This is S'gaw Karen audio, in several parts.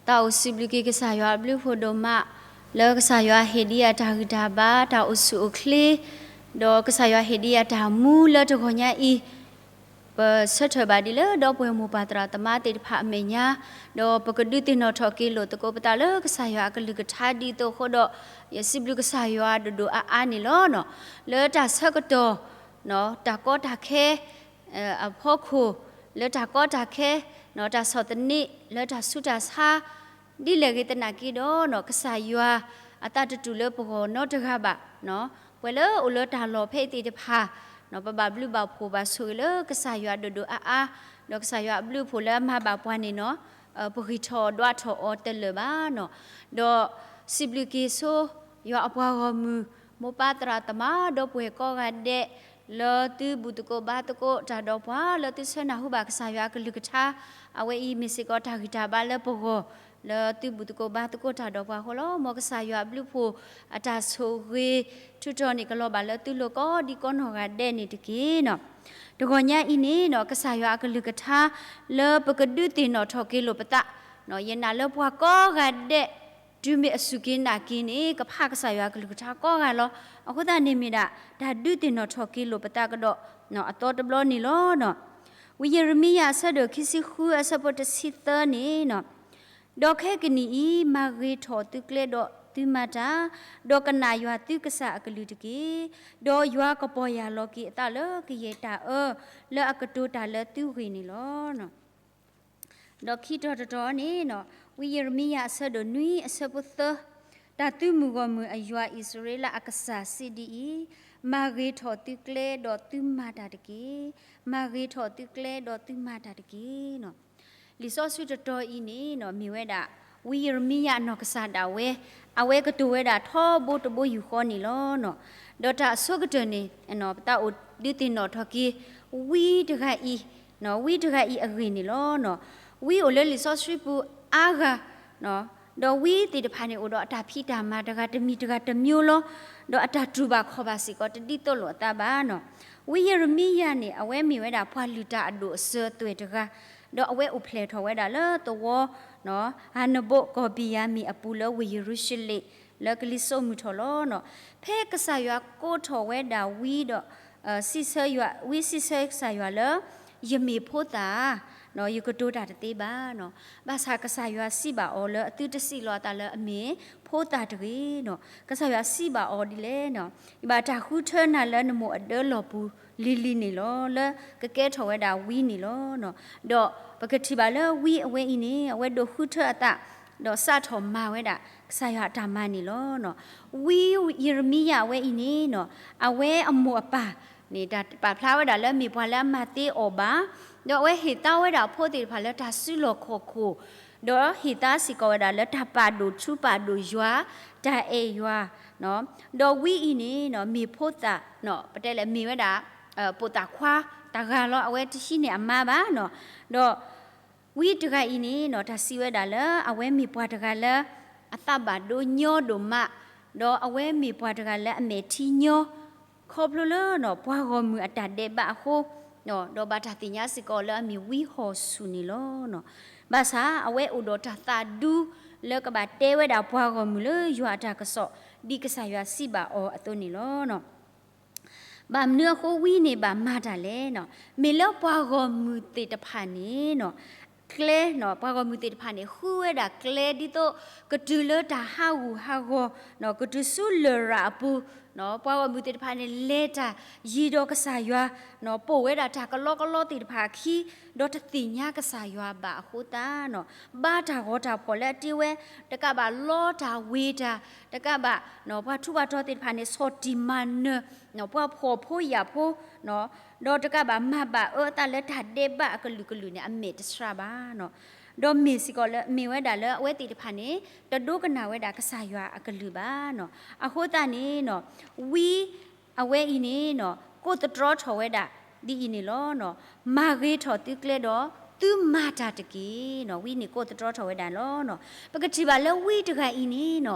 သးအိၣ်စံးဘျုးက့ၤကစၢ်ယွၤအဘျုးအဖှိၣ်ဒိၣ်မး, လၢကစၢ်ယွၤဟ့ၣ်ဒံးယၤတၢ်ဂံၢ်တၢ်ဘါ တၢ်အိၣ်ဆူၣ်အိၣ်ချ့, ဒီးကစၢ်ယွၤဟ့ၣ်ဒံးယၤတၢ်မူလၢတဂီၤညါအံၤ, ပဆၢထၢၣ်ဘၣ်ဒ်လၢဒီပုၢ်ဝဲၢ်မိၢ်ပၢ်သရၣ်သမါသ့ၣ်တဖၣ်အမဲာ်ညါ, ဒီးပကဒုးသ့ၣ်နီၣ်ထီၣ်က့ၤလိာ်သကိးပသးလၢကစၢ်ယွၤအကလုၢ်ကထါဒ်သိးအဃိဒီး, ယစံးဘျုးကစၢ်ယွၤဒိၣ်ဒိၣ်အါအါန့ၣ်လီၤ. လၢတၢ်ဆၢကတီၢ် တၢ်ကီတၢ်ခဲ အဖီခိၣ်, လၢတၢ်ကီတၢ်ခဲ, တၢ်ဆီၣ်သနံး, လၢတၢ်ဆူးတၢ်ဆါ, ဒ်လဲၣ်ဂ့ၤသနာ်က့ဒီး ကစၢ်ယွၤအသးတတူၢ်လၢပဂီၢ်နီတဂၤဘၣ်. ပှၤလၢအိၣ်လၢတၢ်လီၢ်ဖဲအံၤသ့ၣ်တဖၣ်, ပဘၣ်ဘျုးဘၣ်ဖှိၣ်ဘၣ်ဆိၣ်ဂ့ၤလၢကစၢ်ယွၤဒိၣ်ဒိၣ်အါအါ, ဒီးကစၢ်ယွၤအဘျုးအဖှိၣ်လၢအမၤဘၣ်ပှၤန့ၣ်နီၤ, ပဂံၢ်ထီၣ်ဒွးထီၣ်အီၤတလၢာ်ဘၣ်နီၤ. ဒီးစံးဘျုးက့ၤဆိ ယွၤအပှၤဂီၢ်မုၢ်, မိၢ်ပၢ်သရၣ်သမါဒီပုၢ်ဝဲၢ်ကိးဂၤဒဲး, လၢသုဘူၣ်သကိးဘါသကိးတၢ်ဒီးပှၤ လၢသုဆၢနၢ်ဟူဘၣ်ကစၢ်ယွၤအကလုၢ်ကထါ, အဝဲအံၤမ့ၢ်စ့ၢ်ကီးတၢ်ဂံၢ်တၢ်ဘါလၢပဂီၢ်, လၢသုဘူၣ်သကိးဘါသကိးတၢ်ဒီးပှၤအဃိလီၤ. မ်ကစၢ်ယွၤအဘျုးအဖှိၣ်အတၢ်ဆိၣ်ဂ့ၤ ထုးထီၣ်န့ၣ်ကလီၤဘၣ်လၢသုလိၤကိးဒံကိးနီၢ်ဂၤဒဲးန့ၣ်တက့ၢ်နီၤ. တဂီၤညါအံၤန့ၣ်နီၤ ကစၢ်ယွၤအကလုၢ်ကထါ လၢပကဒုးသ့ၣ်နီၣ်ထီၣ်က့ၤလိာ်ပသး, ယနာ်လၢပှၤကိးဂၤဒဲး တုၤမ့ၢ်အစူၢ်က့ၤနာ်က့ၤန့ၣ် ကဖးကစၢ်ယွၤအကလုၢ်ကထါကိးဂၤလီၤ. အဃိသတးန့ၣ်မ့ၢ်ဒၣ် တၢ်ဒုးသ့ၣ်နီၣ်ထီၣ်က့ၤလိာ်ပသးကဒီး အသီတဘျီန့ၣ်လီၤ. ဝံယံးရမံယၤအဆၢဒိၣ်ခံဆံဃုအဆၢဖိတဆံသၢန့ၣ်, ဒီးခဲကနံၣ်အံၤ မၤဂ့ၤထီၣ်သုကျဲဒီးသုမၤတၢ်, ဒီးကနၣ်ယွၤသုကစၢ်အကလုၢ်တက့ၢ်. ဒီးယွၤကပီၢ်ယၢ်လီၤက့ၤအသးလၢကယဲၢ်တၢ်အၢ လၢအကတိၤတၢ်လၢသုဂ့ၢ်န့ၣ်လီၤ. ဒီးခံတီၤတတီၤန့ၣ်, ဝံယံးရမံယၤအဆၢဒိၣ်နွံအဆၢဖိသၢ, တၢ်သုမုၢ်ဂီၢ်မုၢ်အယွၤအံၣ်စရ့လးအကစၢ်စံးဒ်အံၤ, မၤဂ့ၤထီၣ်သုကျဲဒီးသုမၤတၢ်တက့ၢ်. မၤဂ့ၤထီၣ်သုကျဲဒီးသုမၤတၢ်တက့ၢ်. လံာ်စီဆှံတတီၤအံၤန့ၣ် မ့ၢ်ဝဲဒၣ် ဝံယံးရမံယၤအနီၢ်ကစၢ်ဒၣ်ဝဲ, အဝဲကတိၤဝဲဒၣ်ထီဘိတဘိယူၢ်ဃီန့ၣ်လီၤ. ဒီးတၢ်အဆိကတၢၢ်န့ၣ် ပသးအိၣ်ဒုးသ့ၣ်နီၣ်ထီၣ်က့ၤ ဝံတဂၤအံၤ, ဝံတဂၤအံၤအဂ့ၢ်န့ၣ်လီၤ. ဝံအိၣ်လၢလံာ်စီဆှံပူၤအါဂၤ, ဒီးဝံသ့ၣ်တဖၣ်န့ၣ် အိၣ်ဒီးအတၢ်ဖံးတၢ်မၤတဂၤတမံၤတဂၤတမျိုးလီၤ. ဒီးအတၢ်တူၢ်ဘၣ်ခီၣ်ဘၣ်စ့ၢ်ကီးတဒ်သိးလိာ်အသးဘၣ်နီၤ. ဝံယံးရမံယၤန့ၣ် အဝဲမ့ၢ်ဝဲဒၣ်ပှၤလုၢ်တၢ်အဒိၣ်အစၢၤအသွဲၣ်တဂၤ, ဒီးအဝဲအိၣ်ဖျဲၣ်ထီၣ်ဝဲဒၣ်လၢသဝီ ဟၤနဘိၣ်ကီၢ်ဘံၣ်ယၤမံၣ်အပူၤလၢဝ့ၢ်ယရူၤၡလ့ၣ် လၢကလံၤစိးမုၢ်ထီၣ်လီၤ. ဖဲကစၢ်ယွၤကိးထီၣ်ဝဲဒၣ်ဝံဒီး စံးဆၢဝံစံးဆၢကစၢ်ယွၤလၢ ယမ့ၢ်ဖိသၣ်ဧါ, ယကတိၤတၢ်တသ့ဘၣ်နီၤ. ဘၣ်ဆၣ်ကစၢ်ယွၤစံးဘၣ်အီၤလၢအသုတစံးလီၤအသးလၢအမ့ၢ်ဖိသၣ်တဂ့ၤနီၤ. ကစၢ်ယွၤစံးဘၣ်အီၤဒ်လဲၣ်နီၤ, ယဘၣ်တၢ်ဃုထၢနၤလၢနမိၢ်အဒၢလီၢ်ပူၤလံၤလံၤန့ၣ်လီၤ, လၢကကဲထီၣ်ဝဲဒၣ်ဝံန့ၣ်လီၤ. ဒီးပကထံၣ်ဘၣ်လၢဝံအဝဲအံၤန့ၣ် အဝဲဒိးဃုထၢအသး ဒီးစးထီၣ်မၤဝဲဒၣ်ကစၢ်ယွၤအတၢ်မၤန့ၣ်လီၤ. ဝံယံးရမံယၤအဝဲအံၤန့ၣ်နီၤ, အဝဲအမိၢ်အပၢ်န့ၣ် တၢ်ပာ်ဖျါဝဲဒၣ်လၢမ့ၢ်ပှၤလၢအမၤသ့အီၣ်ဘၣ်, ဒီးအဝဲဟ့ၣ်သါဝဲဒၣ်အဖိသ့ၣ်တဖၣ်လၢတၢ်စုလီၢ်ခီၣ်ခိၣ်, ဒီးဟ့ၣ်သါစ့ၢ်ကီးဝဲဒၣ်လၢတၢ်ပာ်ဒိၣ်ထူပာ်ဒိၣ်ယွၤ, တၢ်အဲၣ်ယွၤ, ဒီးဝံအံၤန့ၣ်နီၤ မ့ၢ်ဖိသၣ်, ပတဲလဲၣ်မ့ၢ်ဝဲဒၣ် ပိာ်သၣ်ခွါတဂၤလီၤ. အဝဲတဟံးန့ၢ်အမါဘၣ်နီၤ. ဒီးဝံတဂၤအံၤန့ၣ်နီၤ တၢ်စံးဝဲဒၣ်လၢ အဝဲမ့ၢ်ပှၤတဂၤလၢ အသးဘၣ်ဒိညီဒိၣ်မး, ဒီးအဝဲမ့ၢ်ပှၤတဂၤလၢအမဲာ်ထံညီ, ခီဖျိလၢ ပှၤဂီၢ်မုၢ်အတၢ်ဒဲးဘးအဃိ, ဒီးဘၣ်တၢ်သ့ၣ်ညါစ့ၢ်ကီးလၢအမ့ၢ်ဝံဟီၣ်ဆူၣ်န့ၣ်လီၤ. ဘၣ်ဆၣ်အဝဲအိၣ်ဒီးတၢ်သးဒူ လၢကဘၣ်တဲဝဲဒၣ်ပှၤဂီၢ်မုၢ်လၢယွၤအတၢ်ကစီၣ် ဒ်ကစၢ်ယွၤစံးဘၣ်အီၤအသိးန့ၣ်လီၤ. ဘၣ်မနုၤအဃိဝံန့ၣ်ဘၣ်မၤတၢ်လဲၣ်နီၤ, မ့ၢ်လၢပှၤဂီၢ်မုၢ်သ့ၣ်တဖၣ်န့ၣ်နီၤ, ကျဲနီၤ ပှၤဂီၢ်မုၢ်သ့ၣ်တဖၣ်န့ၣ် ဃုဝဲဒၣ်ကျဲဒ်သိး ကတုၤလၢတၢ်ဟးဂူာ်ဟးဂီၤ, ကတုၤဆူလရာ်အပူၤ, ပှၤဂီၢ်မုၢ်သ့ၣ်တဖၣ်န့ၣ် လဲၤတၢ်ယံၤဒီးကစၢ်ယွၤ, ပိာ်ဝဲဒၣ်တၢ်ကလီကလီသ့ၣ်တဖၣ်အခံ, ဒီးတသ့ၣ်ညါကစၢ်ယွၤဘၣ်အဃိသတးနီၤ, ဘါတၢ်ဂီၤတၢ်ဖှီၣ်လၢအတ့ဝဲ, တကးဘၣ်လီတၢ်ဝ့ၤတၢ်, တကးဘၣ် ပှၤထူးပှၤတီၤသ့ၣ်တဖၣ်န့ၣ် ဆီၣ်တံၢ်မၤနၢၤ, ပှၤဖှီၣ်ဖိယာ်ဖိ, ဒီးတကးဘၣ်မၤဘၣ်အၢအသးလၢတၢ်ဒဲးဘးအကလုာ်ကလုာ်န့ၣ် အမဲာ်တဆှးဘၣ်နီၤ. ဒီးမ့ၢ်စ့ၢ်ကီးလၢ မ့ၢ်ဝဲဒၣ်လၢအဝဲသ့ၣ်တဖၣ်န့ၣ် တဒိကနၣ်ဝဲဒၣ်ကစၢ်ယွၤအကလုၢ်ဘၣ်နီၤ. အဃိသတးန့ၣ်နီၤ, ဝံအဝဲအံၤန့ၣ်နီၤ ကိးသတြီထီၣ်ဝဲဒၣ် ဒ်အံၤန့ၣ်လီၤ. မၤဂ့ၤထီၣ်သုကျဲဒီး သုမၤတၢ်တက့ၢ်နီၤ. ဝံန့ၣ်ကိးသတြီထီၣ်ဝဲဒၣ်လီၤ. ပကထံၣ်ဘၣ်လၢဝံတဂၤအံၤန့ၣ်နီၤ,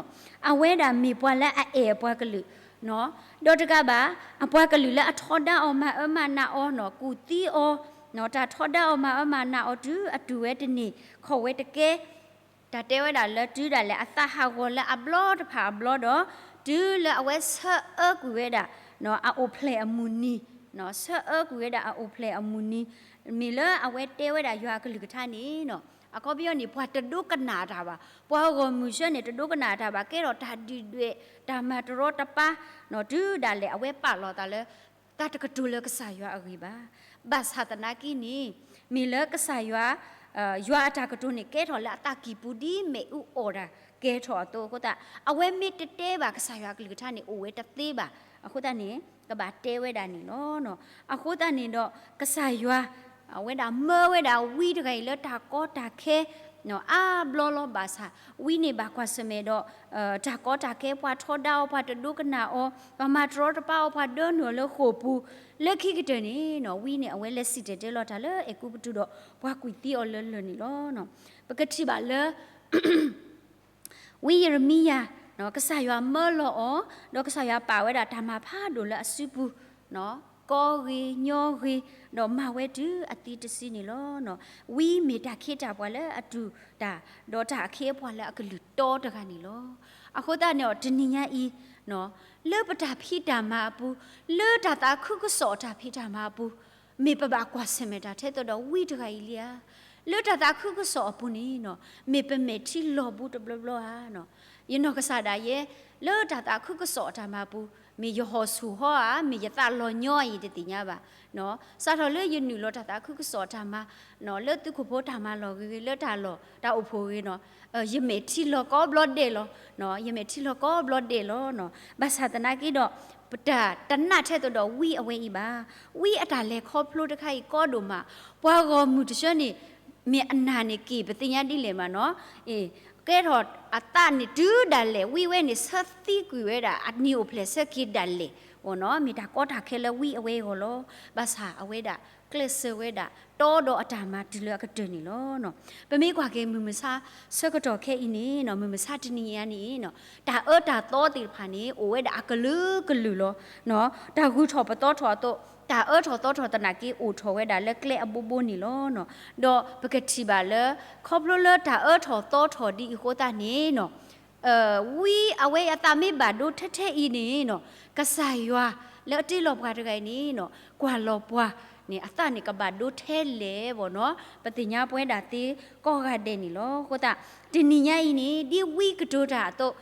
အဝဲဒၣ်မ့ၢ်ပှၤလၢအအဲၣ်အပှၤကလုာ်, ဒီးတကးဘၣ် အပှၤကလုာ်လၢအထီဒါအီၤမၤအၢမၤနးအီၤနီၤ, ကူၣ်သံအီၤ, တၢ်ထီဒါအီၤမၤအၢမၤနးအီၤတုၤအတူၢ်ဝဲတန့ၢ် ခီၣ်ဝဲတကဲ တၢ်တဲဝဲဒၣ်လၢတုၤဒၣ်လဲာ်အသးဟးဂီၤလၢအဘျီတဖၣ်အဘျီဒီး, တုၤလၢအဝဲဆၢအၢကွံာ်ဝဲဒၣ် အအိၣ်ဖျဲၣ်အမုၢ်နံၤ, ဆၢအၢကွံာ်ဝဲဒၣ်အအိၣ်ဖျဲၣ်အမုၢ်နံၤ, မ့ၢ်လၢအဝဲတဲဝဲဒၣ်ယွၤအကလုၢ်ကထါန့ၣ်, အခီပညီန့ၣ် ပှၤတဒိကနၣ်တၢ်ဘၣ်, ပှၤဂီၢ်မုၢ်ဆၢန့ၣ် တဒိကနၣ်တၢ်ဘၣ်, ကဲထီၣ်တၢ်ဒုၣ်ဒွဲၣ် တၢ်မၤတရီတပါ, တုၤဒၣ်လဲာ်အဝဲပာ်လီၤသးလၢ တၢ်တကတိၤလၢကစၢ်ယွၤအဂ့ၢ်ဘၣ်. ဘၣ်ဆၣ်သနာ်က့န့ၣ်, မ့ၢ်လၢကစၢ်ယွၤ, ယွၤအတၢ်ကတိၤန့ၣ် ကဲထီၣ်လၢအသးကံၢ်ပူၤဒ်မ့ၣ်အူအီၣ်တၢ်ကဲထီၣ်အသိးအဃိသတး, အဝဲမ့ၢ်တတဲဘၣ်ကစၢ်ယွၤအကလုၢ်ကထါန့ၣ် အိၣ်ဝဲတသ့ဘၣ်. အဃိသတးန့ၣ် ကဘၣ်တဲဝဲဒၣ်န့ၣ်လီၤ. အဃိသတးန့ၣ်ဒီး ကစၢ်ယွၤ အဝဲဒၣ်မၢဝဲဒၣ်ဝံတဂၤအံၤလၢတၢ်ကီတၢ်ခဲ အါဘျီလီၤ. ဘၣ်ဆၣ် ဝံန့ၣ်ဘၣ်ကွၢ်ဆၢၣ်မဲာ်ဒီး တၢ်ကီတၢ်ခဲ, ပှၤထီဒါအီၤ, ပှၤတဒိကနၣ်အီၤ, ပှၤမၤတရီတပါအီၤ, ပှၤဒၢနုာ်အီၤလၢဃိာ်ပူၤ, လၢခံကတၢၢ်န့ၣ် ဝံန့ၣ် အဝဲလဲၤစံၣ်တဲၤတဲလီၤတၢ်လၢအဲၤကူပတူးဒီး ပှၤကွံာ်သံအီၤလၢလၢၢ်န့ၣ်လီၤ. ပကထံၣ်ဘၣ်လၢ ဝံယံးရမံယၤ, ကစၢ်ယွၤမၢလီၤအီၤ, ဒီးကစၢ်ယွၤပာ်ဝဲဒၣ်တၢ်မၤဖးဒိၣ်လၢအစုပူၤ, ကီဂ့ၤညီဂ့ၤ, ဒီးမၤဝဲတုၤအသံတစုန့ၣ်လီၤ. ဝံမ့ၢ်တၢ်ခ့တၢ်ပှၤလၢအတူၢ်တၢ်, ဒီးတၢ်အခ့အပှၤလၢအကလုၢ်တီတဂၤန့ၣ်လီၤ. အဃိသတးန့ၣ်ဒီး တနံၤညါအံၤ, လၢပတၢ်ဖံးတၢ်မၤအပူၤ, လၢတၢ်သးခုကစီၣ်အတၢ်ဖံးတၢ်မၤအပူၤ, မ့ၢ်ပဘၣ်ကွၢ်ဆၢၣ်မဲာ်တၢ်ထဲသိးဒီးဝံတဂၤအံၤလံဧါ. လၢတၢ်သးခုကစီၣ်အပူၤန့ၣ်, မ့ၢ်ပမဲာ်ထံလီၤဘူးတဘျီဘျီဧါ. ယနီၢ်ကစၢ်ဒၣ်ယဲ, လၢတၢ်သးခုကစီၣ်အတၢ်မၤပူၤ, မ့ၢ်ယဟီၣ်ဆူၣ်ဟီဧါ, မ့ၢ်ယသးလီၤညီအံၤတသ့ၣ်ညါဘၣ်. စးထီၣ်လၢယနုာ်လီၤတၢ်သးခုကစီၣ်အတၢ်မၤ, လၢသုးခိၣ်ဖိတၢ်မၤလီၢ်ဂ့ၤဂ့ၤ, လၢတၢ်လီၢ်တၢ်အိၣ်ဖှိၣ်ဂ့ၤန့ၣ်, ယမဲာ်ထံလီၤကိးဘျီဒဲးလီၤ. ယမဲာ်ထံလီၤကိးဘျီဒဲးလီၤ. ဘၣ်ဆၣ်သနာ်က့ဒီး, ပတၢ်တနာ်ထဲသိးဒီးဝံအဝဲအံၤဘၣ်. ဝံအတၢ်လဲၤခီဖျိတခါအံၤကီဒိၣ်မး, ပှၤဂီၢ်မုၢ်တဆၢန့ၣ်, မ့ၢ်အနၢ်န့ၣ်က့ၤ ပသ့ၣ်ညါဒ်လဲၣ်မးန့ၣ်, ကဲထီၣ်အသးန့ၣ်တုၤဒၣ်လဲာ်, ဝံဝဲန့ၣ်ဆၢသံကွံာ်ဝဲဒၣ်အနံၣ်အိၣ်ဖျဲၣ်ဆၢက့ၤဒၣ်လဲာ်, မ့ၢ်တၢ်ကီတၢ်ခဲလၢဝံအဝဲအဂီၢ်လီၤ. ဘၣ်ဆၣ်အဝဲဒၣ်ကျဲးစၢးဝဲဒၣ်တီဒီးအတၢ်မၤတုၤလၢအကတၢၢ်န့ၣ်လီၤ. ပမ့ၢ်ကွၢ်က့ၤမုၢ်မဆါဆၢကတီၢ်ခဲအံၤန့ၣ်, မုၢ်မဆါတနံၤညါန့ၣ်, တၢ်အၢတၢ်သီသ့ၣ်တဖၣ်န့ၣ် အိၣ်ဝဲဒၣ်အကလုာ်ကလုာ်လီၤ. တၢ်ဂုၤထီၣ်ပသီထီၣ်အသိး, တၢ်အၢထီၣ်သီထီၣ်သနာ်က့ အိၣ်ထီၣ်ဝဲဒၣ်လၢကျဲအဘိဘိန့ၣ်လီၤ. ဒီးပကထံၣ်ဘၣ်လၢ ခီဖျိလၢတၢ်အၢထီၣ်သီထီၣ်ဒ်အံၤအဃိသတးန့ၣ်, ဝံအဝဲအသးမ့ၢ်ဘၣ်ဒိထဲထဲအံၤန့ၣ်, ကစၢ်ယွၤလၢအတ့လီၤပှၤတဂၤအံၤန့ၣ်, ကွၢ်လီၤပှၤန့ၣ် အသးန့ၣ်ကဘၣ်ဒိထဲလဲၣ်ဘၣ်န့ၣ်, ပသ့ၣ်ညါပဝဲဒၣ်သ့ကိးဂၤဒဲးန့ၣ်လီၤ. အဃိသတး တနံၤညါအံၤန့ၣ် ဒ်ဝံကတိၤတၢ်အသိး,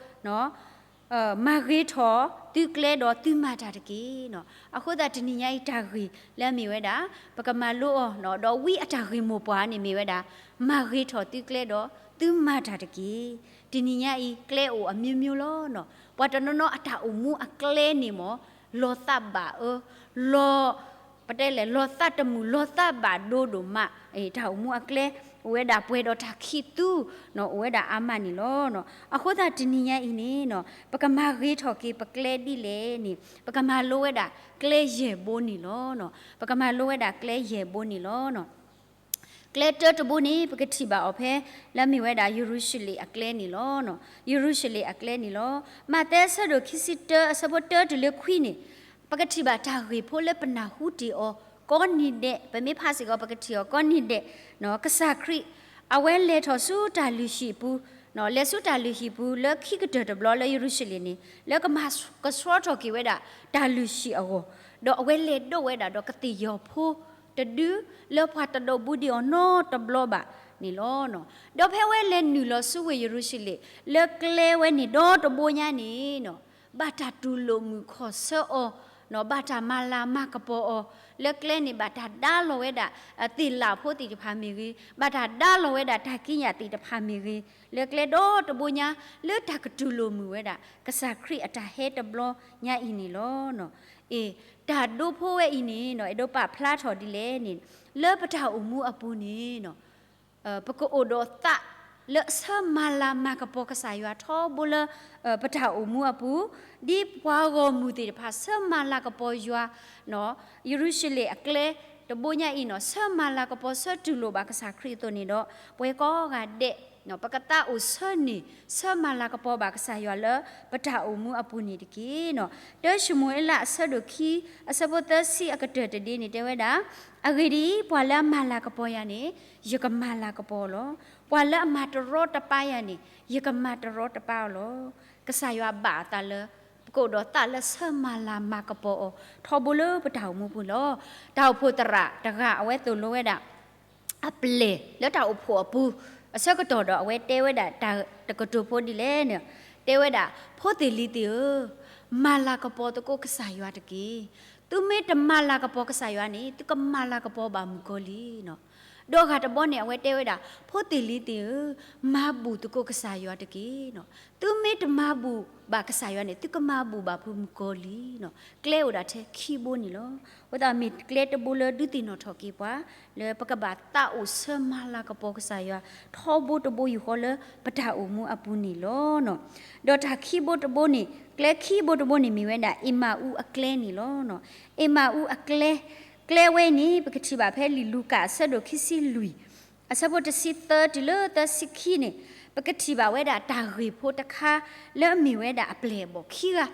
မၤဂ့ၤထီၣ်သုကျဲဒီးသုမၤတၢ်တက့ၢ်. အဃိသတးတနံၤညါအံၤတၢ်ဂ့ၢ်လၢအမ့ၢ်ဝဲဒၣ်, ပကမၤလိအီၤ, ဒီးဝံအတၢ်ဂ့ၢ်မိၢ်ပှၢ်န့ၣ်မ့ၢ်ဝဲဒၣ်, မၤဂ့ၤထီၣ်သုကျဲဒီးသုမၤတၢ်တက့ၢ်. တနံၤညါအံၤ ကျဲအိၣ်အမျိုးမျိုးလီၤ. ပှၤတနီၤနီၤအတၢ်အိၣ်မူအကျဲန့ၣ်မ့ၢ်, လီၤသးဘၣ်အၢ, လီၤ ပတဲလဲၣ် လီၤသးတမုာ် လီၤသးဘၣ်ဒိဒိၣ်မး, တၢ်အိၣ်မူအကျဲ, အိၣ်ဝဲဒၣ်ပှဲၤဒီးတၢ်ခံးသူ, အိၣ်ဝဲဒၣ်အါမးန့ၣ်လီၤ. အဃိသတးတနံၤညါအံၤန့ၣ်, ပကမၤဂ့ၤထီၣ်က့ၤပကျဲဒ်လဲၣ်န့ၣ်, ပကမၤလိဝဲဒၣ်ကျဲယဲၢ်ဘိန့ၣ်လီၤ. ပကမၤလိဝဲဒၣ်ကျဲယဲၢ်ဘိန့ၣ်လီၤ. ကျဲတၢတဘိန့ၣ် ပကထံၣ်ဘၣ်အီၤဖဲ လၢအမ့ၢ်ဝဲဒၣ်ယရူၤၡလ့ၣ်အကျဲန့ၣ်လီၤ. ယရူၤၡလ့ၣ်အကျဲန့ၣ်လီၤ. မးသဲအဆၢဒိၣ်ခံဆံတၢ အဆၢဖိတၢတုၤလၢခွံန့ၣ်, ပကထံၣ်ဘၣ်တၢ်ဂ့ၢ်ဖိလၢပနၢ်ဟူတ့ၢ်အီၤ, ကိးနံၤဒဲး, ပမ့ၢ်ဖးစ့ၢ်ကီး ပကထံၣ်အီၤကိးနံၤဒဲး, ကစၢ်ခရံာ် အဝဲလဲၤထီၣ်ဆူတၢ်လုၢ်ဟံၣ်ပူၤ, လဲၤဆူတၢ်လုၢ်ဟံၣ်ပူၤ လၢခံကတၢၢ်တဘျီလၢယရူၤၡလ့ၣ်န့ၣ် လၢကမၤကဆှီထီၣ်က့ၤဝဲဒၣ်တၢ်လုၢ်ဟံၣ်အဂီၢ်, ဒီးအဝဲလဲၤဒိးဝဲဒၣ်ဒီးကသ့ၣ်ယီၤဖိတဒု လၢပှၤတဒိးဘူးဒံးအီၤနီတဘျီဘၣ်န့ၣ်လီၤ. ဒီးဖဲဝဲလဲၤနုာ်လီၤဆူဝ့ၢ်ယရူၤၡလ့ၣ် လၢကျဲဝဲန့ၣ်ဒီတဘိညါန့ၣ်, ဘၣ်တၢ်တူၢ်လိာ်မုာ်ခီၣ်ဆၢအီၤ, ဘၣ်တၢ်မၤလၤမၤကပီၤအီၤ, လၢကျဲန့ၣ် ဘၣ်တၢ်ဒါလီၤဝဲဒၣ်သ့ၣ်လးဖိသ့ၣ်တဖၣ်မ့ၢ်ဂ့ၤ, ဘၣ်တၢ်ဒါလီၤဝဲဒၣ်တၢ်ကံးညာ်သ့ၣ်တဖၣ်မ့ၢ်ဂ့ၤ, လၢကျဲဒီတဘိညါ လၢတၢ်ကတူၢ်လိာ်မုာ်ဝဲဒၣ် ကစၢ်ခရံာ်အတၢ်ဟဲတဘျီညါအံၤန့ၣ်လီၤ. အ့ တၢ်ဒိဖိဝဲအံၤန့ၣ် အဲၣ်ဒိးပာ်ဖျါထီၣ်ဒ်လဲၣ်န့ၣ်, လၢပတၢ်အိၣ်မူအပူၤန့ၣ် ပကအိၣ်ဒီးသးလၢအဆၢမၤလၤမၤကပီၤကစၢ်ယွၤထီဘိလၢ ပတၢ်အိၣ်မူအပူၤ, ဒ်ပှၤဂီၢ်မုၢ်သ့ၣ်တဖၣ်ဆၢမၤလၤကပီၤယွၤ, ယရူၤၡလ့ၣ်အကျဲတဘိညါအံၤန့ၣ် ဆၢမၤလၤကပီၤဆၢတူၢ်လိာ်ဘၣ်ကစၢ်ခရံာ်အသိးန့ၣ်ဒီး ပဝဲကိးဂၤဒဲး ပကသးအိၣ်ဆၢန့ၢ် ဆၢမၤလၤကပီၤဘၣ်ကစၢ်ယွၤလၢပတၢ်အိၣ်မူအပူၤန့ၣ်တက့ၢ်. တၢၡမူၤအ့လးအဆၢဒိၣ်ခံ အဆၢဖိသၢဆံအကတၢၢ်တဒ့န့ၣ် တဲဝဲဒၣ်, အဂ့ၢ်ဒ်အံၤ, ပှၤလၢအမၤလၤကပီၤယၤန့ၣ် ယကမၤလၤကပီၤအီၤလီၤ. ပှၤလၢအမၤတရီတပါယၤန့ၣ် ယကမၤတရီတပါအီၤလီၤ. ကစၢ်ယွၤဘၣ်အသးလၢ ပကအိၣ်ဒီးသးလၢဆၢမၤလၤမၤကပီၤအီၤ ထီဘိလၢပတၢ်အိၣ်မူပူၤလီၤ. တၢ်အိၣ်ဖှိၣ်သရၣ်တဂၤ အဝဲသိၣ်လိဝဲဒၣ် အပျဲၢ်လၢတၢ်အိၣ်ဖှိၣ်အပူၤ အဆၢကတီၢ်ဒီး အဝဲတဲဝဲဒၣ်တၢ်တကတိၤဖိဒ်လဲၣ်န့ၣ်, တဲဝဲဒၣ်, ဖိသ့ၣ်လံၤသ့ၣ်ဧၢ, မၤလၤကပီၤသကိးကစၢ်ယွၤတက့ၢ်. သုမ့ၢ်တမၤလၤကပီၤကစၢ်ယွၤန့ၣ် သုကမၤလၤကပီၤဘၣ်မုၣ်ကီၤလံၤ. ဒီးအဂၤတဘီန့ၣ် အဝဲတဲဝဲဒၣ်, ဖိသ့ၣ်လံၤသ့ၣ်ဧၢ, မၤဘူၣ်သကိးကစၢ်ယွၤတက့ၢ်. သုမ့ၢ်တမၤဘူၣ်ဘၣ်ကစၢ်ယွၤန့ၣ် သုကမၤဘူၣ်ဘၣ်ဖုမုၣ်ကီၤလံၤ. ကျဲအိၣ်ဒၣ်ထဲခံဘိန့ၣ်လီၤ. အဃိသတးမ့ၢ်ကျဲတဘိလၢဒုးသ့ၣ်နီၣ်ထီၣ်က့ၤပှၤ လၢပကဘၣ်သးအိၣ်ဆၢမၤလၤကပီၤကစၢ်ယွၤ ထီဘိတဘိယူၢ်ဃီလၢပတၢ်အိၣ်မူအပူၤန့ၣ်လီၤ. ဒီးတၢ်ခံဘိတဘိန့ၣ် ကျဲခံဘိတဘိန့ၣ်မ့ၢ်ဝဲဒၣ် အ့မၤအူအကျဲန့ၣ်လီၤ. အ့မၤအူအကျဲ, ကျဲဝဲအံၤန့ၣ် ပကထံၣ်ဘၣ်ဖဲလံာ်လူၤကၣ်အဆၢဒိၣ်ခံဆံလွံၢ် အဆၢဖိတဆံသၢတုၤလၢသၢဆံခံန့ၣ်, ပကထံၣ်ဘၣ်ဝဲဒၣ်တၢ်ဂ့ၢ်ဖိတခါ လၢအမ့ၢ်ဝဲဒၣ်အပျဲၢ်အဘီၣ်ခံဂၤ,